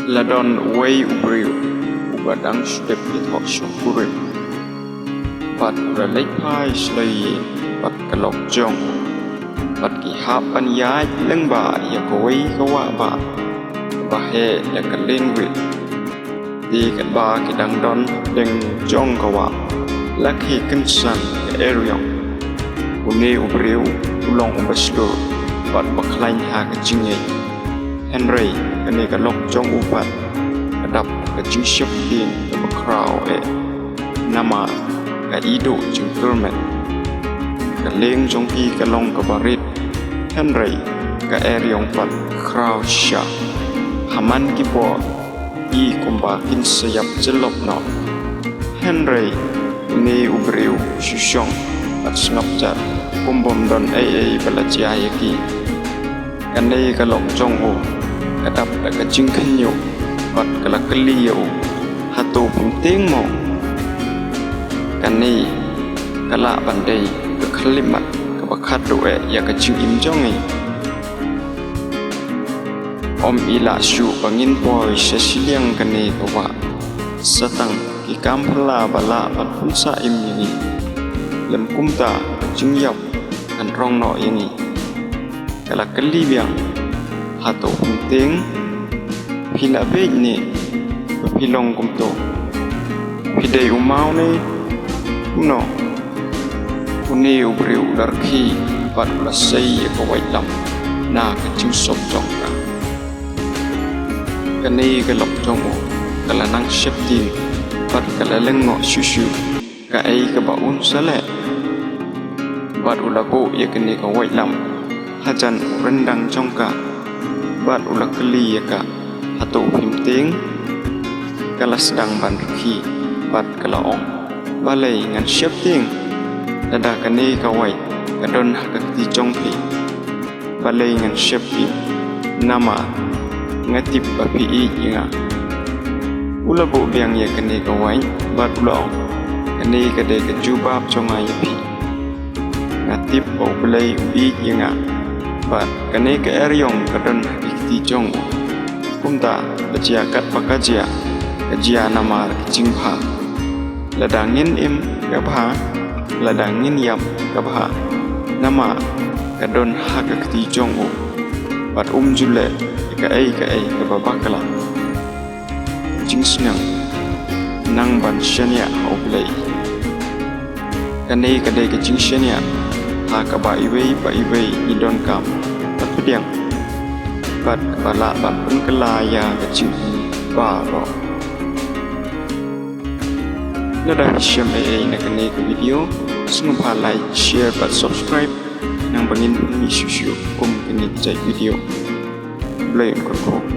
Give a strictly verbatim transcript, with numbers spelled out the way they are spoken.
La don uwei u briew uba dang shu dep ïathoh shongkurim, bad u la leit phai shlei ïing bad ka lok jong u, bad ki hap ban ïaid lyngba ïa kawei ka wah bah kaba heh ïa ka liengwit. Te katba ki dang don lyngba jong ka wah, la khie kynsan ka eriong. Une u briew u long uba shlur bad uba khlaiñ ha ka jingngeit. Hynrei kane ka lok jong u pat ka dap ka jingsheptieng kaba khraw eh, namar ka i duh jingkyrmen. Ka lieng jong ki ka long kaba rit, hynrei ka eriong pat ka khraw shisha. Ha man ki por i kumba kin sa ïap jyllop noh. Hynrei une u briew u shu shong bad sngap jar kum bym don ei ei ba la jia ïa ki. Kane ka lok jong u ka dap da ka jingkhynñiuh bad ka la kylli ïa u, hato phim tieng mo? Kane ka lah ban dei ka khyllipmat kaba khatduh eh ïa ka jingim jong ngi. Ym i lah shuh ba ngin poi sha shiliang kane ka wah, sa tang ki kam phylla ba lah ban pynsah im ïa ngi. Lym kumta ka jingïap kan rong noh ïa ngi. Ka la kylli biang, hato phim tieng? Phi la beit ne ba phi long kumto? Phi dei u maw ne kumno? Une u briew u la rkhie bad u la sei ïa ka waitlam na ka jingsop jong ka. Kane ka lok jong u ka la nang sheptieng bad ka la lyngngoh shuh shuh. Kaei kaba un sa leh? Bad u la buh ïa kane ka waitlam hajan u ryndang jong ka, bad u la kylli ïa ka, hato phim tieng? Ka la sdang ban rkhie bad ka la ong, balei ngan sheptieng? Lada kane ka wait ka don ha ka kti jong phi, balei ngan sheptieng? Namar nga tip ba phi ïeit ïa nga. U la buh biang ïa kane ka wait bad u la ong, kane ka dei ka jubab jong nga ïa phi. Nga tip ba U Blei u ïeit ïa nga, bad kane ka eriong ka don ha ki kti jong u. Kumta ba jia katba ka jia, ka jia namar ka jingbha. Lada ngin im ka bha, lada ngin ïap ka bha, namar ka don ha ka kti jong u. Bad um ju leh ïa kaei kaei kaba bakla. Jingsneng, nang ban shaniah ha U Blei. Kane ka dei ka jingshaniah ha kaba iwei pa iwei i donkam ban pdiang, bad kaba lah ban pynkylla ïa ka jingim baroh. Lada phi shem ei ei na kane ka video, sngewbha like, share bad subscribe, nang ba ngin pynmih shuh shuh kum kine ki jait video. Blei un kyrkhu.